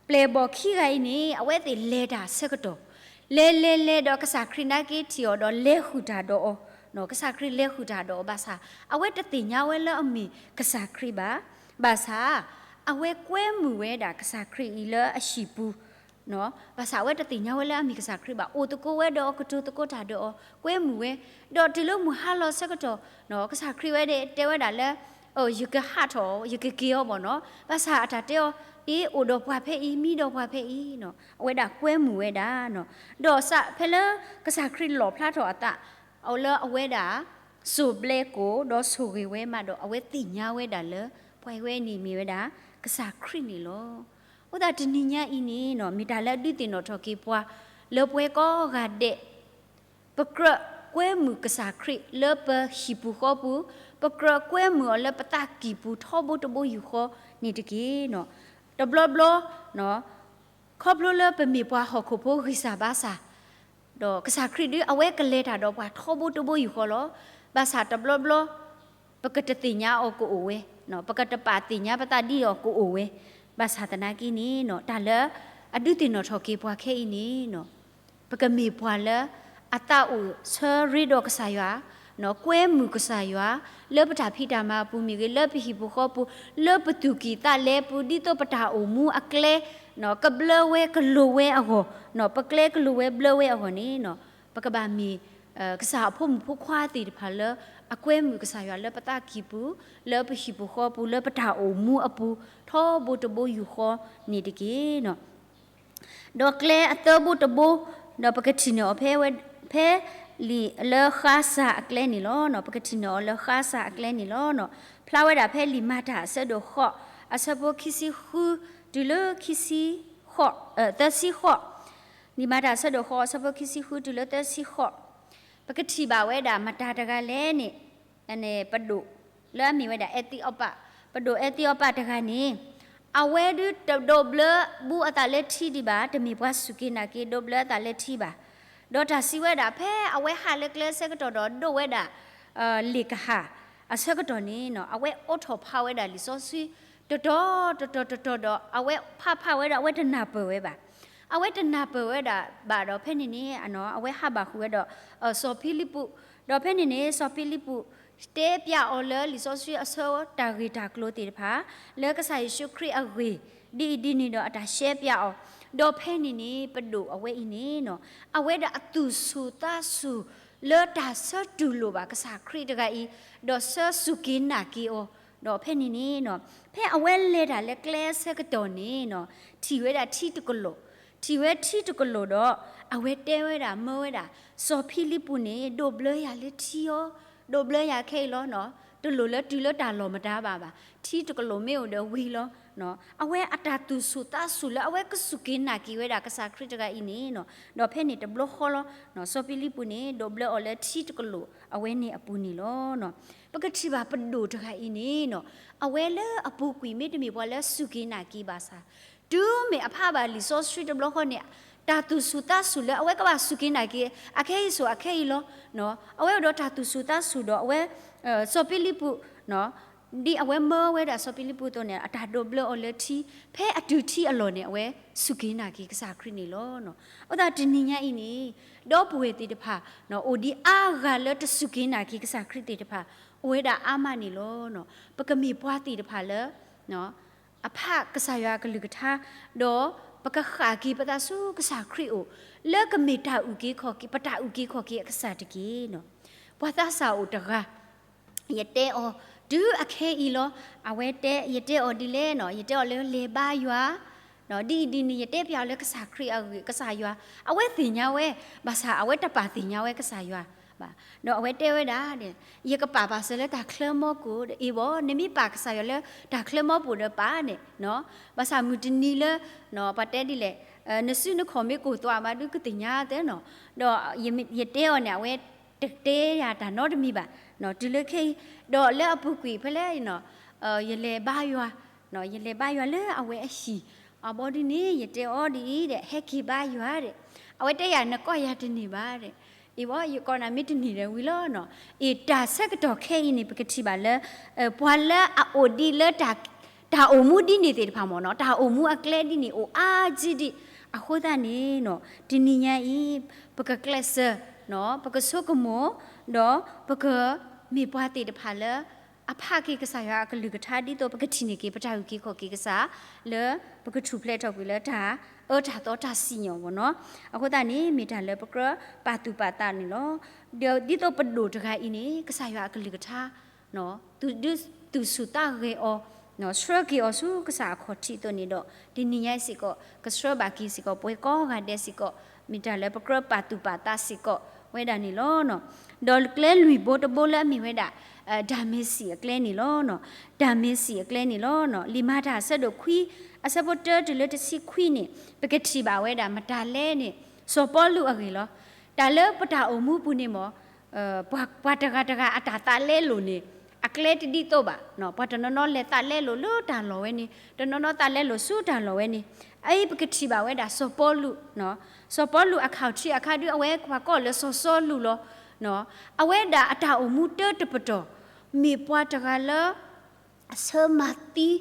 ပျဲၢ်ဘီၣ်ခံဂၤအံၤန့ၣ် အဝဲသ့ၣ်လဲၤတၢ်အဆၢကတီၢ်, လဲၤလဲၤလဲၤဒီးကစၢ်ခရံာ်နာ်က့ထံၣ်အီၤဒီးလဲၤဃုာ်တၢ်ဒီးအီၤ, ကစၢ်ခရံာ်လဲၤဃုာ်တၢ်ဒီးအီၤဘၣ်ဆၣ် အဝဲတသ့ၣ်ညါဝဲလၢအမ့ၢ်ကစၢ်ခရံာ်ဘၣ်, ဘၣ်ဆၣ် အဝဲကွဲမုာ်ဝဲဒၣ်ကစၢ်ခရံာ်အံၤလၢအဟံၣ်ပူၤ ဘၣ်ဆၣ်အဝဲတသ့ၣ်ညါဝဲလၢအမ့ၢ်ကစၢ်ခရံာ်ဘၣ်, အိၣ်သကိးဝဲဒီးအီၤ ကတိၤသကိးတၢ်ဒီးအီၤ ကွဲမုာ်ဝဲ, ဒီးတုၤလၢမုၢ်ဟါလီၤဆၢကတီၢ် ကစၢ်ခရံာ်ဝဲတဲဝဲဒၣ်လၢ ယကဟးထီၣ်အီၤ ယကက့ၤအီၤဘၣ်နီၤ, ဘၣ်ဆၣ်အတၢ်တဲအီၤ အ့ အိၣ်ဒီးပှၤဖဲအံၤ မံဒီးပှၤဖဲအံၤ, အဝဲဒၣ်ကွဲမုာ်ဝဲဒၣ်, ဒီးစးဖဲလၢကစၢ်ခရံာ်လီၣ်ဖျါထီၣ်အသး အီၤလၢအဝဲဒၣ် စိၢ်ဘျဲကိၣ် ဒီးဆိၣ်ဂ့ၤဝဲမးဒီး အဝဲသ့ၣ်ညါဝဲဒၣ်လၢ ပှၤဝဲန့ၣ်မ့ၢ်ဝဲဒၣ် ကစၢ်ခရံာ်န့ၣ်လီၤ. အဃိသတးတနံၤညါအံၤန့ၣ် မ့ၢ်တၢ်လၢအဒုးသ့ၣ်နီၣ်ထီၣ်က့ၤပှၤ လၢပှၤကိးဂၤဒဲး ပကြၢးကွဲမုာ်ကစၢ်ခရံာ်လၢပဟံၣ်ပူၤဃီပူၤ, ပကြၢးကွဲမုာ်အီၤလၢပသးကံၢ်ပူၤထီဘိတဘိယူၢ်ဃီန့ၣ်တက့ၢ်. တဘျီဘျီ ခီဖျိလၢပမ့ၢ်ပှၤဟီၣ်ခိၣ်ဖိဂံၢ်စၢ်ဘါစၢ်, ဒီးကစၢ်ခရံာ်ဒုး အဝဲကလဲၤတၢ်ဒီးပှၤထီဘိတဘိယူၢ်ဃီလီၤ. ဘၣ်ဆၣ်တဘျီဘျီ ပကတသ့ၣ်ညါအီၤကအိၣ်ဝဲ, ပကတပာ်သ့ၣ်ညါပသးဒ်အီၤကအိၣ်ဝဲ, ဘၣ်ဆၣ်သနာ်က့န့ၣ် တၢ်လၢအဒုးသ့ၣ်နီၣ်ထီၣ်က့ၤပှၤခဲအံၤန့ၣ် ပကမ့ၢ်ပှၤလၢ အသးအိၣ်ဆၢရ့ဒီးကစၢ်ယွၤ, ကွဲမုာ်ကစၢ်ယွၤ, လၢပတၢ်ဖံးတၢ်မၤအပူၤမ့ၢ်ဂ့ၤ, လၢပဟံၣ်ပူၤဃီပူၤ, လၢပသူၣ်ကံၢ်သးလဲပူၤ, ဒ်သိးပတၢ်အိၣ်မူအကျဲ ကဘျၢဝဲကလိၤဝဲအဂီၢ်, ပကျဲကလိၤဝဲဘျၢဝဲအဂီၢ်န့ၣ် ပကဘၣ်မ့ၢ် ကစၢ်အဖိမုၣ်ဖိခွါသ့ၣ်တဖၣ်လၢ အကွဲမုာ်ကစၢ်ယွၤလၢပသးကံၢ်ပူၤ, လၢပဟံၣ်ပူၤဃီပူၤ, လၢပတၢ်အိၣ်မူအပူၤ ထီဘိတဘိယူၢ်ဃီန့ၣ်တက့ၢ်. ဒီးကျဲအသၢဘိတဘိ, ဒီးပကထံၣ်န့ၢ်အီၤဖဲဝဲ, ဖဲလံာ်လၢဃါစၢ်အကျဲန့ၣ်လီၤ. ပကထံၣ်န့ၢ်အီၤလၢဃါစၢ်အကျဲန့ၣ်လီၤ. ဖျါဝဲဒၣ်ဖဲလံာ်မၤတၢ်အဆၢဒိၣ်ဃိး, အဆၢဖိခံဆံဃု တုၤလၢ သၢဆံဃိး, လံာ်မၤတၢ်အဆၢဒိၣ်ဃိး အဆၢဖိခံဆံဃု တုၤလၢသၢဆံဃိး, ပကထံၣ်ဘၣ်ဝဲဒၣ်မတၤတဂၤလဲၣ်န့ၣ် ပဒိၣ်လၢအမ့ၢ်ဝဲဒၣ်အဲသံအီပၣ်, ပဒိၣ်အဲသံအီပၣ်တဂၤန့ၣ် အဝဲဒုးတဒိးဘျၢဘူးအသးလၢထံဒံးဘၣ်, တမ့ၢ်ပှၤစူၢ်က့ၤနာ်က့ၤဒိးဘျၢအသးလၢထံဘၣ်. ဒီးတၢ်စံးဝဲဒၣ် ဖဲအဝဲဟးလၢကျဲအဆၢကတီၢ်ဒီးဒိးဝဲဒၣ် လ့ၣ်ကဟၣ်အဆၢကတီၢ်န့ၣ် အဝဲအိးထီၣ်ဖးဝဲဒၣ်လံာ်စီဆှံ တတီၤတတီၤတတီၤဒီး အဝဲဖးဖးဝဲဒီး အဝဲတနၢ်ပၢၢ်ဝဲဘၣ်. အဝဲတနၢ်ပၢၢ်ဝဲဒၣ်ဘၣ်ဒီး ဖဲန့ၣ်န့ၣ် အဝဲဟးဘၣ်ဃုာ်ဝဲဒီး စီၤဖံလံးပူး, ဒီးဖဲန့ၣ်န့ၣ် စီၤဖံလံးပူး တဲပျးအီၤလၢလံာ်စီဆှံအဆၢတၢ်ဂ့ၢ်တၢ်ကျိၤသ့ၣ်တဖၣ် လၢကစၢ်ယ့ၣ်ၡူးခရံာ်အဂ့ၢ် ဒ်အံၤဒ်န့ၣ်ဒီးအတၢ်ရှဲပျးအီၤ, ဒီးဖဲန့ၣ်န့ၣ် ပဒိၣ်အဝဲအံၤန့ၣ် အဝဲဒၣ်အသူၣ်ဆူၣ်သးဆူၣ်လၢတၢ်ဆၢတူၢ်လိာ်ဘၣ်ကစၢ်ခရံာ်တဂၤအံၤ, ဒီးဆၢစူၢ်က့ၤနာ်က့ၤအီၤ, ဒီးဖဲန့ၣ်န့ၣ် ဖဲအဝဲလဲၤတၢ်လၢကျဲအဆၢကတီၢ်န့ၣ် ထံၣ်ဝဲဒၣ်ထံတကလိာ်, ထံၣ်ဝဲထံတကလိာ်ဒီး အဝဲတဲဝဲဒၣ်မၢဝဲဒၣ် စီၤဖံလံးပူးန့ၣ် ဒိးဘျၢယၤလၢထံအီၤ, ဒိးဘျၢယၤခဲအံၤလီၤ. တလိၣ်လၢတုၤလၢတၢ်လီၢ်မတၤဘၣ်ဘၣ်, ထံတကလိာ်မ့ၢ်အိၣ်ဒီးဝံၤလီၤ. အဝဲအတၢ်သူၣ်ဆူၣ်သးဆူၣ်လၢအဝဲကစူၢ်က့ၤနာ်က့ၤဝဲဒၣ်ကစၢ်ခရံာ်တဂၤအံၤန့ၣ် ဒီးဖဲန့ၣ်တဘျီဃီလီၤ. စီၤဖံလံးပူးန့ၣ် ဒိးဘျၢအီၤလၢထံတကလိာ်အဝဲန့ၣ်အပူၤန့ၣ်လီၤ. ပကထံၣ်ဘၣ်ပဒိၣ်တဂၤအံၤန့ၣ် အဝဲလၢအပူၤကွံာ်မ့တမ့ၢ်ပှၤလၢစူၢ်က့ၤနာ်က့ၤဘၣ်ဆၣ် တုၤမ့ၢ်အဖးဘၣ်လံာ်စီဆှံတဘျီဃီန့ၣ် တၢ်သူၣ်ဆူၣ်သးဆူၣ်လၢအဝဲကဘၣ်စူၢ်က့ၤနာ်က့ၤ အခဲအံၤဆိးအခဲအံၤလီၤ. အဝဲအိၣ်ဒီးတၢ်သူၣ်ဆူၣ်သးဆူၣ်ဒီးအဝဲ စီၤဖံလံးပူး ဒ်အဝဲမၢဝဲဒၣ်စီၤဖံလံးပူးအသိးန့ၣ် အတၢ်ဒိးဘျၢအီၤလၢထံ, ဖဲအတုၤထံအလီၢ်န့ၣ် အဝဲစူၢ်က့ၤနာ်က့ၤကစၢ်ခရံာ်န့ၣ်လီၤ. အဃိသတးတနံၤညါအံၤန့ၣ် ဒီပုၢ်ဝဲၢ်သ့ၣ်တဖၣ် အိၣ်ဒံးအါဂၤလၢတစူၢ်က့ၤနာ်က့ၤကစၢ်ခရံာ်သ့ၣ်တဖၣ် အိၣ်ဝဲဒၣ်အါမးန့ၣ်လီၤ. ပကမ့ၢ်ပှၤသ့ၣ်တဖၣ်လၢ အဖးကစၢ်ယွၤအကလုၢ်ကထါ, ဒီးပကဃၣ်က့ၤပသးဆူကစၢ်ခရံာ်အအိၣ်, လၢကမ့ၢ်တၢ်အုၣ်က့ၤခီၣ်က့ၤ, ပတၢ်အုၣ်က့ၤခီၣ်က့ၤအကစၢ်တက့ၢ်. ပှၤသးစၢ်အိၣ်တဂၤ ယတဲအီၤ တုၤအခဲအံၤလီၤ. အဝဲတဲ ယတဲအီၤဒ်လဲၣ်နီၤ, ယတဲအီၤလၢလဲၤဘါယွၤ, ဒ်အံၤဒ်န့ၣ် ယတဲပျးအီၤလၢကစၢ်ခရံာ်အဂ့ၢ်, ကစၢ်ယွၤ အဝဲသ့ၣ်ညါဝဲ, ဘၣ်ဆၣ်အဝဲတပာ်သ့ၣ်ညါဝဲကစၢ်ယွၤဘၣ်. ဒီးအဝဲတဲဝဲဒၣ်, ယကပာ်ပာ်စၢၤလၢတၢ်ချၢမီကိာ်ဒီး အ့ၣ်ဘီ, နမ့ၢ်ပာ်ကစၢ်ယွၤလၢတၢ်ချၢမီကိာ်ဒီးပာ်န့ၣ်, ဘၣ်ဆၣ်မုၢ်တနံၤလၢ ပှၤတဲဒ်လဲၣ်, နစုနခီၣ်မ့ၢ်ကိၢ်သွးမးဒုးကသ့ၣ်ညါသ့နီၤ. ဒီးယတဲအီၤန့ၣ် အဝဲတတဲယၤတၢ်နီတမံၤဘၣ်, တုၤလၢခဲအံၤ, ဒီးလၢအပူၤကွံာ်ဖဲလဲၣ်, ယလဲၤဘါယွၤ, ယလဲၤဘါယွၤလၢအဝဲအဟံၣ်, အဘီဒ်န့ၣ် ယတဲအီၤဒ်အံၤဒီး ဟဲက့ၤဘါယွၤဒီး, အဝဲတဲယၤ နကိးယၤတန့ၢ်ဘၣ်ဒီး, အ့ၣ်ဘီ ယကိးနၤမ့ၢ်တန့ၢ်ဒီးဝံၤလီၤနီၤ. အ့ၣ် တၢ်ဆၢကတီၢ်ခဲအံၤန့ၣ် ပကထံၣ်ဘၣ်လၢ ပှၤလၢအအိၣ်ဒံးလၢ တၢ်အိၣ်မူဒ်န့ၣ်သ့ၣ်တဖၣ်မ့ၢ်နီၤ, တၢ်အိၣ်မူအကျဲဒ်န့ၣ် အိၣ်အါကံဒံး, အဃိသတးန့ၣ်နီၤ တနံၤညါအံၤ ပကကျဲးစၢး, ပကဆိကမိၣ်, ဒီးပကမ့ၢ်ပှၤသ့ၣ်တဖၣ်လၢ အဖးက့ၤကစၢ်ယွၤအကလုၢ်ကထါ ဒ်သိးပကထံၣ်န့ၢ်က့ၤ ပတၢ်အုၣ်က့ၤခီၣ်က့ၤကစၢ်, လၢပကထူၣ်ဖျဲးထီၣ်ကွံာ်လၢတၢ်အၢတၢ်သီတၢ်စံၣ်ညီၣ်မ့ၢ်နီၤ. အဃိသတးန့ၣ် မ့ၢ်တၢ်လၢပကြၢးပာ်သူၣ်ပာ်သးန့ၣ်လီၤ. ဒီးဒ်သိးပဒိၣ်တဂၤအံၤန့ၣ် ကစၢ်ယွၤအကလုၢ်ကထါ ဒုးသူၣ်ဆူၣ်သးဂဲၤအီၤ, ဆှၢက့ၤအီၤဆူကစၢ်အခီၣ်ထံးအသိးန့ၣ်ဒီး တနံၤညါအံၤစ့ၢ်ကီး ကဆှၢဘၣ်က့ၤစ့ၢ်ကီး ပှၤကိးဂၤဒဲးစ့ၢ်ကီး, မ့ၢ်တၢ်လၢပကြၢးပာ်သူၣ်ပာ်သးစ့ၢ်ကီးဝဲဒၣ်န့ၣ်လီၤ. ဒီးကျဲလွံၢ်ဘိတဘိလၢအမ့ၢ်ဝဲဒၣ် ဒၤမ့းစံးအကျဲန့ၣ်လီၤ. ဒၤမ့းစံးအကျဲန့ၣ်လီၤ. လံာ်မၤတၢ်အဆၢဒိၣ်ခွံ အဆၢဖိတၢတုၤလၢတဆံခွံန့ၣ် ပကထံၣ်ဘၣ်ဝဲဒၣ်မတၤလဲၣ်န့ၣ် စီၤပီလူးအဂ့ၢ်လီၤ. တၢ်လၢပတၢ်အိၣ်မူပူၤန့ၣ်မ့ၢ် ပှၤတဂၤတဂၤအတၢ်သးလဲလိာ်န့ၣ် အကျဲတဒ်သိးဘၣ်. ပှၤတနီၤနီၤလဲၤသးလဲလိာ်လၢတၢ်လီၢ်ဝဲန့ၣ်, တနီၤနီၤသးလဲလိာ်ဆူတၢ်လီၢ်ဝဲန့ၣ်. အအံၤပကထံၣ်ဘၣ်ဝဲဒၣ်စီၤပီလူး, စီၤပီလူးအခီၣ်ထံးအခါဒုး အဝဲပှၤကိးလၢစီၤစီလူးလီၤ. အဝဲဒၣ်အတၢ်အိၣ်မူတၢတပတီၢ် မ့ၢ်ပှၤတဂၤလၢ အဆၢမၤသံ, ဒီး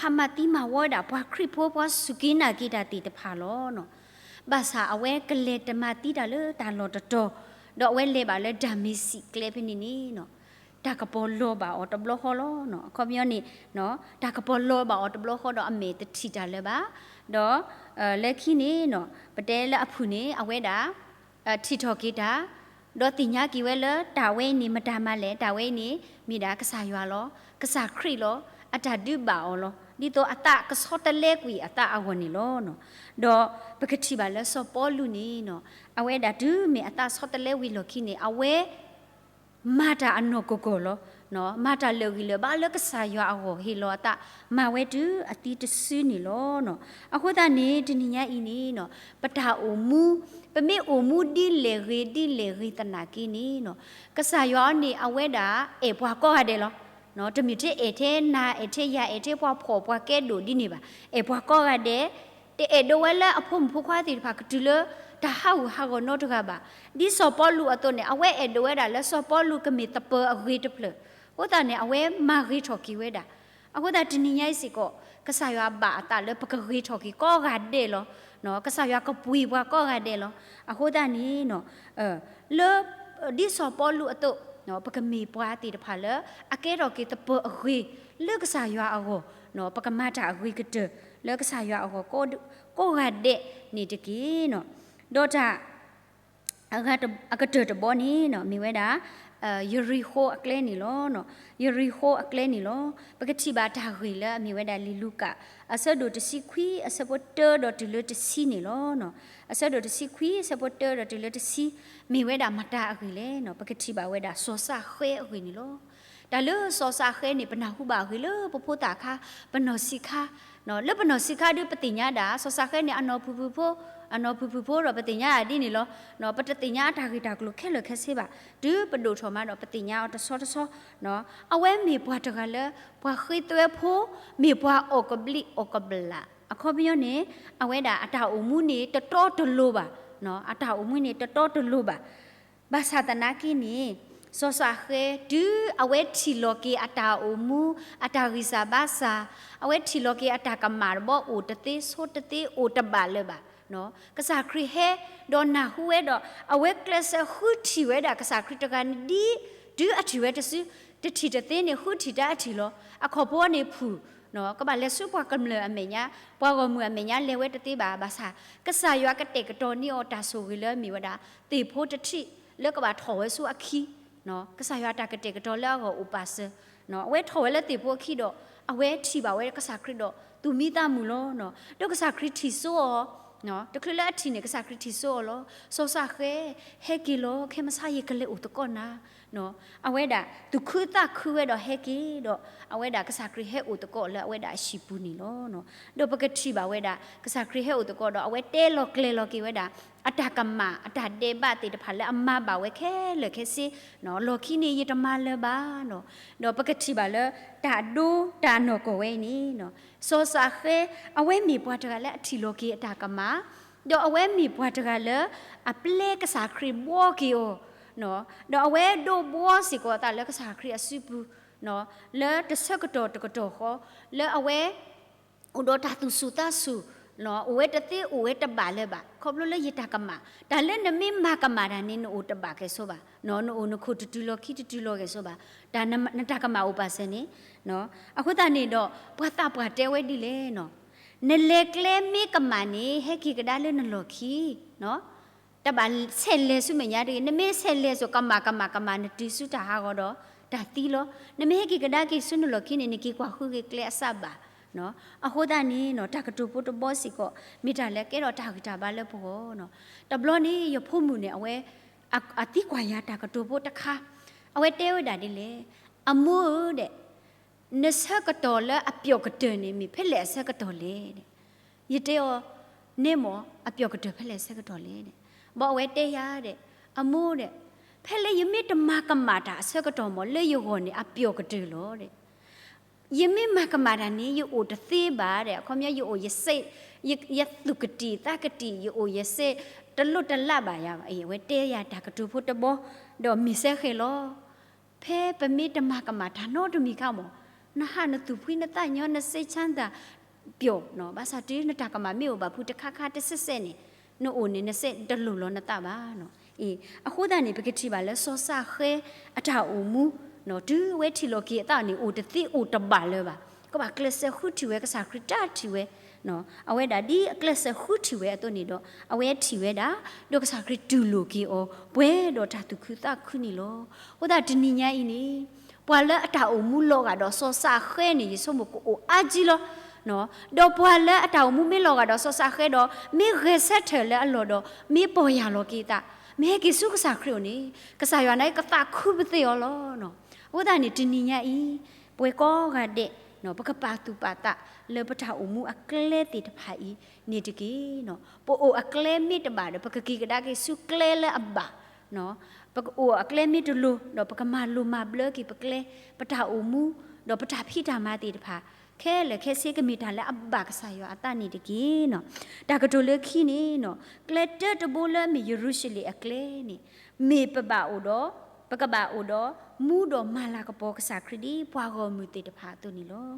ဟးမၤသံမၤဝီဝဲဒၣ် ပှၤခရံာ်ဖိ ပှၤစူၢ်က့ၤနာ်က့ၤတၢ်သ့ၣ်တဖၣ်လီၤ. ဘၣ်ဆၣ်အဝဲကလဲၤတမၤသံတၢ်လၢတၢ်လီၢ်တတီၤ, ဒီးအဝဲလဲၤဘၣ်လၢဒၤမ့းစံးကျဲဖဲန့ၣ်န့ၣ် တၢ်ကပီၤလီၤဘၣ်အီၤတဘျီဃီလီၤ. အခီပညီန့ၣ် တၢ်ကပီၤလီၤဘၣ်အီၤတဘျီဃီဒီးအမဲာ်တထံၣ်တၢ်လၢၤဘၣ်. ဒီးလၢခံန့ၣ် ပတဲလၢအဖုၣ်န့ၣ် အဝဲဒၣ် ထံၣ်ထီၣ်က့ၤတၢ်, ဒီးသ့ၣ်ညါက့ၤဝဲလၢတၢ်ဝဲအံၤန့ၣ် မတၤမၤလဲၣ်, တၢ်ဝဲအံၤန့ၣ် မ့ၢ်ဒၣ်ကစၢ်ယွၤလီၤ, ကစၢ်ခရံာ်လီၤ, အတၢ်ဒုးဘၣ်အီၤလီၤ, ဒ်သိးအသးကဆီတလဲကွံာ်အသးအဂီၢ်န့ၣ်လီၤ. ဒီးပကထံၣ်ဘၣ်လၢစီၤပီလူးန့ၣ် အဝဲဒၣ်တုၤမ့ၢ်အသးဆီတလဲဝံၤလီၢ်ခံန့ၣ် အဝဲ မၤတၢ်အနီၢ်ကီၢ်ကီၢ်လီၤ. မၤတၢ်လၢာ်ဂံၢ်လၢာ်ဘါလၢကစၢ်ယွၤအဂီၢ် ဟ့ၣ်လီၤအသး မၤဝဲတုၤအသံတစုန့ၣ်လီၤ. အဃိသတးန့ၣ် တနံၤညါအံၤန့ၣ် ပတၢ်အိၣ်မူ ပမ့ၢ်အိၣ်မူဒ်လဲၣ်ဂ့ၤဒ်လဲၣ်ဂ့ၤသနာ်က့န့ၣ် ကစၢ်ယွၤန့ၣ် အဝဲဒၣ်အဲၣ်ပှၤကိးဂၤဒဲးလီၤ. တမ့ၢ်ထဲအဲၣ်ထဲနၤ အဲၣ်ထဲယၤ အဲၣ်ထဲပှၤဖှီၣ်ပှၤကဲဒိၣ်ဒ်န့ၣ်ဘၣ်. အဲၣ်ပှၤကိးဂၤဒဲး, တအဲၣ်ဒိးဝဲလၢအဖိမုၣ်ဖိခွါသ့ၣ်တဖၣ်ကတုၤလၢ တၢ်ဟးဂူာ်ဟးဂီၤနီတဂၤဘၣ်. ဒ်စီၤပီလူးအသိးန့ၣ် အဝဲအဲၣ်ဒိးဝဲဒၣ်လၢစီၤပီလူးကမ့ၢ်သပၢၤအဂ့ၤတဖျၢၣ်, အဃိသတးန့ၣ် အဝဲမၤဂ့ၤထီၣ်က့ၤဝဲဒၣ်. အဃိသတးတနံၤညါအံၤစ့ၢ်ကီး ကစၢ်ယွၤဘၣ်အသးလၢပကဂ့ၤထီၣ်က့ၤကိးဂၤဒဲးလီၤ. ကစၢ်ယွၤကပှ့ၤပှၤကိးဂၤဒဲးလီၤ. အဃိသတးန့ၣ် လၢ ဒ်စီၤပီလူးအသိး ပကမ့ၢ်ပှၤသ့ၣ်တဖၣ်လၢ အကဲထီၣ်က့ၤသပၢၤအဂ့ၤ လၢကစၢ်ယွၤအဂီၢ်, ပကမၤတၢ်အဂ့ၤကတၢၢ် လၢကစၢ်ယွၤအဂီၢ် ကိးဂၤဒဲးန့ၣ်တက့ၢ်. ဒီးတၢ် အကတၢၢ်တဘီန့ၣ် မ့ၢ်ဝဲဒၣ် ယရံၣ်ဃိၤအကျဲန့ၣ်လီၤ. ယရံၣ်ဃိၤအကျဲန့ၣ်လီၤ. ပကထံၣ်ဘၣ်တၢ်ဂ့ၢ်လၢအမ့ၢ်ဝဲဒၣ်လံာ်လူၤကၣ် အဆၢဒိၣ်တဆံခွံ အဆၢဖိတၢဒီးတုၤလၢတဆံန့ၣ်လီၤ. အဆၢဒိၣ်တဆံခွံ အဆၢဖိတၢဒီးတုၤလၢတဆံ မ့ၢ်ဝဲဒၣ်မတၤအဂ့ၢ်လဲၣ်. ပကထံၣ်ဘၣ်ဝဲဒၣ်စီၤစးဃဲအဂ့ၢ်န့ၣ်လီၤ. တၢ်လၢစီၤစးဃဲန့ၣ် ပနၢ်ဟူဘၣ်အဂ့ၢ်လၢပဖိသၣ်ခါ ပနီၢ်ဆံးခါ, လၢပနီၢ်ဆံးခါဒုးပသ့ၣ်ညါဒၣ် စီၤစးဃဲန့ၣ် အနီၢ်ဖုၣ်ဖုၣ်ဖိ, အနီၢ်ဖုၣ်ဖုၣ်ဖိဒီးပသ့ၣ်ညါဒ်န့ၣ်လီၤ. ပတသ့ၣ်ညါအတၢ်ဂ့ၢ်တၢ်ကျိၤခဲလၢာ်ခဲဆ့ဘၣ်. တုၤပဒိၣ်ထီၣ်မးဒီးပသ့ၣ်ညါအီၤတဆီတဆီ, အဝဲမ့ၢ်ပှၤတဂၤလၢ ပှၤဃ့သွဲဖိ, မ့ၢ်ပှၤအီၣ်ကဘျံးအီၣ်ကဘျၣ်. အခီပညီန့ၣ် အဝဲဒၣ်အတၢ်အိၣ်မူန့ၣ်တတီတလိၤဘၣ်. အတၢ်အိၣ်မူန့ၣ်တတီတလိၤဘၣ်. ဘၣ်ဆၣ်သနာ်က့န့ၣ် စီၤၡဃဲ တုၤအဝဲထံၣ်လီၤက့ၤအတၢ်အိၣ်မူ, အတၢ်ဂံၢ်စၢ်ဘါစၢ်, အဝဲထံၣ်လီၤက့ၤအတၢ်ကမၣ်တဘီ အိၣ်တသ့ဆိတသ့ အိၣ်တဘၣ်လၢၤဘၣ်. ကစၢ်ခရံာ်ဟဲ, ဒီးနၢ်ဟူဝဲဒီး အဝဲကျဲးစၢးဃုထံၣ်ဝဲဒၣ်ကစၢ်ခရံာ်တဂၤန့ၣ်ဒ်, တုၤအထံၣ်ဝဲတစု, တထံၣ်တသ့န့ၣ် ဃုထံၣ်တၢ်အထံၣ်လီၤ. အခီၣ်ဖိန့ၣ်ဖုၣ်, ကဘၣ်လဲၤဆူပှၤကမျၢၢ်အမဲာ်ညါ, ပှၤဂီၢ်မုၢ်အမဲာ်ညါလဲၤဝဲတသ့ဘၣ်, ဘၣ်ဆၣ် ကစၢ်ယွၤကတဲာ်ကတီၤန့ၢ်အီၤတၢ်ဆိၣ်ဂ့ၤလၢမ့ၢ်ဝဲဒၣ် သ့ၣ်ဖိတထံၣ်လၢကဘၣ်ထီၣ်ဝဲဆူအခံ, ကစၢ်ယွၤတၢ်ကတဲာ်ကတီၤလၢအဂီၢ်အိၣ်ပာ်စၢၤ, အဝဲထီၣ်ဝဲလၢသ့ၣ်ဖိအခံဒီး အဝဲထံၣ်ဘၣ်ဝဲကစၢ်ခရံာ်ဒီးသူၣ်မံသးမုာ်လီၤ. ဒီးကစၢ်ခရံာ်ထံၣ်စိအီၤ, တချုးလၢအထံၣ်န့ၣ် ကစၢ်ခရံာ်ထံၣ်စိအီၤလီၤ. စီၤၡဃဲ, ဟဲက့ၤလီၤ, ခဲမုၢ်ဆါယကလဲၤအိၣ်သကိးနၤ. အဝဲဒၣ်သူၣ်ခုသးခုဝဲဒီးဟဲက့ၤဒီး အဝဲဒၣ်ကစၢ်ခရံာ်ဟဲအိၣ်သကိးလၢအဝဲဒၣ်အဟံၣ်ပူၤန့ၣ်လီၤ. ဒီးပကထံၣ်ဘၣ်ဝဲဒၣ် ကစၢ်ခရံာ်ဟဲအိၣ်သကိးဒီး အဝဲတဲလီၤကျဲၤလီၤက့ၤဝဲဒၣ် အတၢ်ကမၣ် အတၢ်ဒဲးဘးသ့ၣ်တဖၣ်လၢအမၤဘၣ်ဝဲခဲလၢာ်ခဲဆ့, လီၢ်ခံန့ၣ်ယတမၤလၢၤဘၣ်. ဒီးပကထံၣ်ဘၣ်လၢ တၢ်ဒိတၢ်နီၢ်ကီၢ်ဝဲအံၤန့ၣ် စီၤၡဃဲ အဝဲမ့ၢ်ပှၤတဂၤလၢအထံၣ်လီၤက့ၤအတၢ်ကမၣ်, ဒီးအဝဲမ့ၢ်ပှၤတဂၤလၢ အပျဲကစၢ်ခရံာ်ဘှီက့ၤအီၤ, ဒီးအဝဲဒိးဘှီစ့ၢ်ကီးအသးလၢကစၢ်ခရံာ်အစုပူၤ, လၢတဆၢကတီၢ်တကတီၢ်ဃီ, လၢအဝဲ အိၣ်ဒီးတၢ်သူၣ်ဆူၣ်သးဆူၣ်, အိၣ်ဝဲတသ့အိၣ်ဝဲတဘၣ်လၢၤဘၣ်, ခီဖျိလၢယတၢ်ကမၣ်, တၢ်လၢနမ့ၢ်မၤကမၣ်တၢ်န့ၣ် နအိၣ်တဘၣ်ကဲဆိဘၣ်, နအိၣ်နခိၣ်တတုၤလီၤခံတတုၤလီၤကဲဆိဘၣ်, တၢ်နတၢ်ကမၣ်အိၣ်ပာ်စၢၤန့ၣ်, အဃိသတးန့ၣ်ဒီး ပှၤသးပှၢ်တဲဝဲဒ်လဲၣ်, နလဲၤကျဲမ့ၢ်ကမၣ်န့ၣ် ဟဲက့ၤကဒါလၢနလီၢ်ခံ တဘၣ်ဆဲးလဲၤဆူမဲာ်ညါတဂ့ၤ, နမ့ၢ်ဆဲးလဲၤစိၤ ကမၣ်ကမၣ်ကမၣ် နတုၤဆူတၢ်ဟးဂီၤဒီး တၢ်သံလီၤ. နမ့ၢ်ဟဲက့ၤကဒါက့ၤဆူနလီၢ်ခံန့ၣ် နက့ၤကွၢ်ဃုက့ၤကျဲအစၢ်ဘၣ်. အဃိသတးန့ၣ် တၢ်ကတိၤဖိတဘီစ့ၢ်ကီး မ့ၢ်တၢ်လၢကဲထီၣ်တၢ်ဂံၢ်တၢ်ဘါလၢပဂီၢ်. တဘျီန့ၣ် ယဖိမုၣ်န့ၣ် အဝဲ အသံကွၢ်ယၤတၢ်ကတိၤဖိတခါ, အဝဲတဲဝဲဒၣ်ဒ်လဲၣ်, အမိၢ်ဧၢဒီး နဆၢကတီၢ်လၢအပျီၢ်ကတၢၢ်န့ၣ် မ့ၢ်ဖဲလဲၣ်အဆၢကတီၢ်လဲၣ်. ယတဲအီၤ, နဲမ့ၢ် အပျီၢ်ကတၢၢ်ဖဲလဲၣ်အဆၢကတီၢ်လဲၣ်. ဘၣ်အဝဲတဲယၤဒီး, အမိၢ်ဒီး, ဖဲလၢယမ့ၢ်တမၤကမၣ်တၢ်အဆၢကတီၢ်မ့ၢ် လၢယဂီၢ်န့ၣ် အပျီၢ်ကတၢၢ်လီၤ. ယမ့ၢ်မၤကမၣ်တၢ်န့ၣ် ယအိၣ်တသ့ဘၣ်ဒီး အခီပညီယအိၣ်ယစဲး, ယသူၣ်ကတံာ်သးကတံာ် ယအိၣ်ယစဲး တလိၣ်တလးဘၣ်ယၤဘၣ်. အဝဲတဲယၤတၢ်ကတိၤဖိတဘီ, ဒီးမ့ၢ်စဲဃဲၤလီၤ. ဖဲပမ့ၢ်တမၤကမၣ်တၢ်နီတမံၤခါမ့ၢ်, နဟးနသူၣ်ဖှံနသးညီ နစ့ဆၣ်သၣ်ပျီၢ်, ဘၣ်ဆၣ်တုၤနတၢ်ကမၣ်မ့ၢ်အိၣ်ဘၣ်ဖုးတခါခါတစဲးစဲးန့ၣ်, နအိၣ်န့ၣ် နစဲးတလိၣ်လီၤနသးဘၣ်. အဃိသတးန့ၣ် ပကထံၣ်ဘၣ်လၢစီၤၡဃဲအတၢ်အိၣ်မူ, တုၤအဝဲထံၣ်လီၤက့ၤအသးန့ၣ် အိၣ်တသ့အိၣ်တဘၣ်လၢၤဘၣ်. ကဘၣ်ကျဲးစၢးဃုထံၣ်ဝဲကစၢ်ခရံာ်တၢ်ထံၣ်ဝဲ အဝဲဒၣ်ဒ်အကျဲးစၢးဃုထံၣ်ဝဲအသိးန့ၣ်ဒီး အဝဲထံၣ်ဝဲဒၣ်, ဒီးကစၢ်ခရံာ်တူၢ်လိာ်က့ၤအီၤ ပှဲၤဒီးတၢ်သူၣ်ခုသးခုန့ၣ်လီၤ. အဃိသတးတနံၤညါအံၤန့ၣ်, ပှၤလၢအတၢ်အိၣ်မူလီၤဂာ်ဒီးစီၤၡဃဲန့ၣ် ယဆိကမိၣ်ကအိၣ်အါကံလီၤ. ဒီးပှၤလၢအတၢ်အိၣ်မူမ့ၢ်လီၤဂာ်ဒီးစီၤၡဃဲဒီး မ့ၢ်ဂဲၤဆၢထၢၣ်လၢအလီၢ်ဒီး မ့ၢ်ပီၢ်ယၢ်လီၤက့ၤအသး, မ့ၢ်ဟဲက့ၤဆူကစၢ်ခရံာ်အအိၣ်န့ၣ်, ကစၢ်ယွၤန့ၣ်ကသးခုပသ့ၣ်အီၤလီၤ. အဃိသတးန့ၣ် တနံၤညါအံၤ, ပဝဲကိးဂၤဒဲး ပကပာ်သူၣ်ပာ်သးလၢပတၢ်အိၣ်မူအကျဲသ့ၣ်တဖၣ်အံၤန့ၣ်တက့ၢ်. ပအိၣ်အကျဲမ့ၢ်တဘၣ်ဒီး ပကက့ၤကဒါက့ၤဆူကျဲလၢအဘၣ်, ပကအိၣ်အကျဲမ့ၢ်တလိၤဒီး ပကမၤလိၤမၤဘျၢက့ၤပကျဲ, ပတၢ်အိၣ်မူ, ဒီးပတၢ်ဖံးတၢ်မၤသ့ၣ်တဖၣ် ခဲလၢာ်ခဲဆ့ကမ့ၢ်တၢ်လၢအဘၣ်ကစၢ်ယွၤအသးန့ၣ်တက့ၢ်. တၢ်ကတိၤလၢခံန့ၣ်, ကျဲတၢတဘိလၢအမ့ၢ်ယရူၤၡလ့ၣ်အကျဲန့ၣ်, မ့ၢ်ပဘၣ်အိၣ်ဒီး, ပကဘၣ်အိၣ်ဒီးမူဒီးမၤလၤကပီၤကစၢ်ခရံာ်ဒ်ပှၤဂီၢ်မုၢ်သ့ၣ်တဖၣ်အသိးန့ၣ်လီၤ.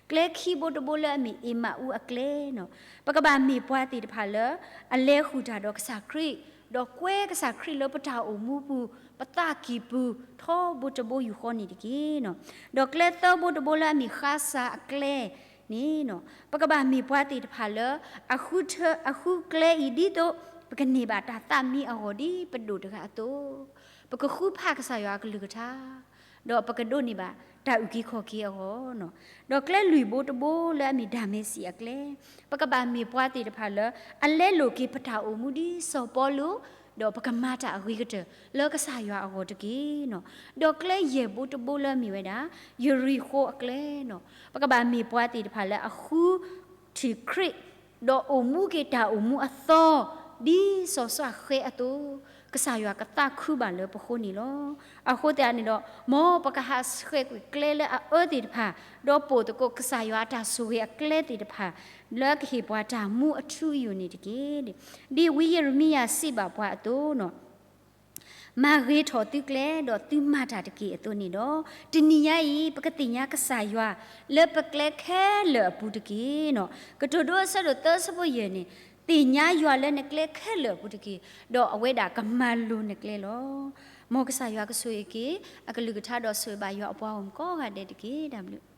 ကျဲခံဘိတဘိလၢအမ့ၢ်အ့မးအူအကျဲန့ၣ်, ပကဘၣ်မ့ၢ်ပှၤသ့ၣ်တဖၣ်လၢ အလဲၤဃုာ်တၢ်ဒီးကစၢ်ခရံာ်, ဒီးကွဲကစၢ်ခရံာ်လၢပတၢ်အိၣ်မူပူၤ, ပသးကံၢ်ပူၤ, ထီဘိတဘိယူၢ်ဃီန့ၣ်တက့ၢ်. ဒီးကျဲသၢဘိတဘိလၢအမ့ၢ်ဃါစၢ်အကျဲန့ၣ်, ပကဘၣ်မ့ၢ်ပှၤသ့ၣ်တဖၣ်လၢ အဃုထၢ, အဃုကျဲအံၤဒ်သိး ပကန့ၢ်ဘၣ်တၢ်သးမံအဂီၢ်ဒ်ပဒိၣ်တဂၤအသိး, ပကဃုဖးကစၢ်ယွၤအကလုၢ်ကထါ ဒီးပကဒိးန့ၢ်ဘၣ်တၢ်အုၣ်က့ၤခီၣ်က့ၤအဂီၢ်န့ၣ်, ဒီးကျဲလွံၢ်ဘိတဘိလၢအမ့ၢ်ဒၤမ့းစံအကျဲ, ပကဘၣ်မ့ၢ်ပှၤသ့ၣ်တဖၣ်လၢ အလဲလိာ်က့ၤပတၢ်အိၣ်မူဒ်စီၤပီလူး, ဒီးပကမၤတၢ်အဂ့ၤကတၢၢ်လၢကစၢ်ယွၤအဂီၢ်တက့ၢ်န့ၣ်, ဒီးကျဲယဲၢ်ဘိတဘိလၢအမ့ၢ်ဝဲဒၣ် ယရံၣ်ဃိအကျဲန့ၣ်, ပကဘၣ်မ့ၢ်ပှၤသ့ၣ်တဖၣ်လၢအဃု ထံၣ်ခရံာ်, ဒီးအိၣ်မူက့ၤတၢ်အိၣ်မူအသီ, ဒ်စီၤၡဃဲအသိး, ကစၢ်ယွၤကသးခုဘၣ်လၢပဃိန့ၣ်လီၤ. အဃိသတးန့ၣ်ဒီး မ်ပကဟးဆှဲးကွံာ်ကျဲလၢအအၢသ့ၣ်တဖၣ်, ဒီးပိာ်သကိးကစၢ်ယွၤအတၢ်ဆိၣ်ဂ့ၤအကျဲသ့ၣ်တဖၣ်, လၢကဟ့ၣ်ပှၤတၢ်မူအထူအယိာ်န့ၣ်တက့ၢ်. ဒ်ဝံယံးရမံယၤစံးဘၣ်ပှၤအသိးန့ၣ် မၤဂ့ၤထီၣ်သုကျဲ ဒီးသုမၤတၢ်တက့ၢ်အသိးန့ၣ်ဒီး, တနံၤညါအံၤ ပကသ့ၣ်ညါကစၢ်ယွၤလၢပကျဲခဲလၢာ်အပူၤတက့ၢ်. ကတိၤဒိအဆၢဒိၣ်သၢဆၢဖိယဲၢ်န့ၣ်, သ့ၣ်ညါယွၤလၢနကျဲခဲလၢာ်အပူၤတက့ၢ်, ဒီးအဝဲဒၣ်ကမၤလိၤနကျဲလီၤ. မ်ကစၢ်ယွၤကဆိၣ်ဂ့ၤက့ၤ အကလုၢ်ကထါဒီးဆိၣ်ဂ့ၤဘၣ်ယွၤအပှၤဂီၢ်မုၢ်ကိးဂၤဒဲးတက့ၢ်. တၢ်ဘျုး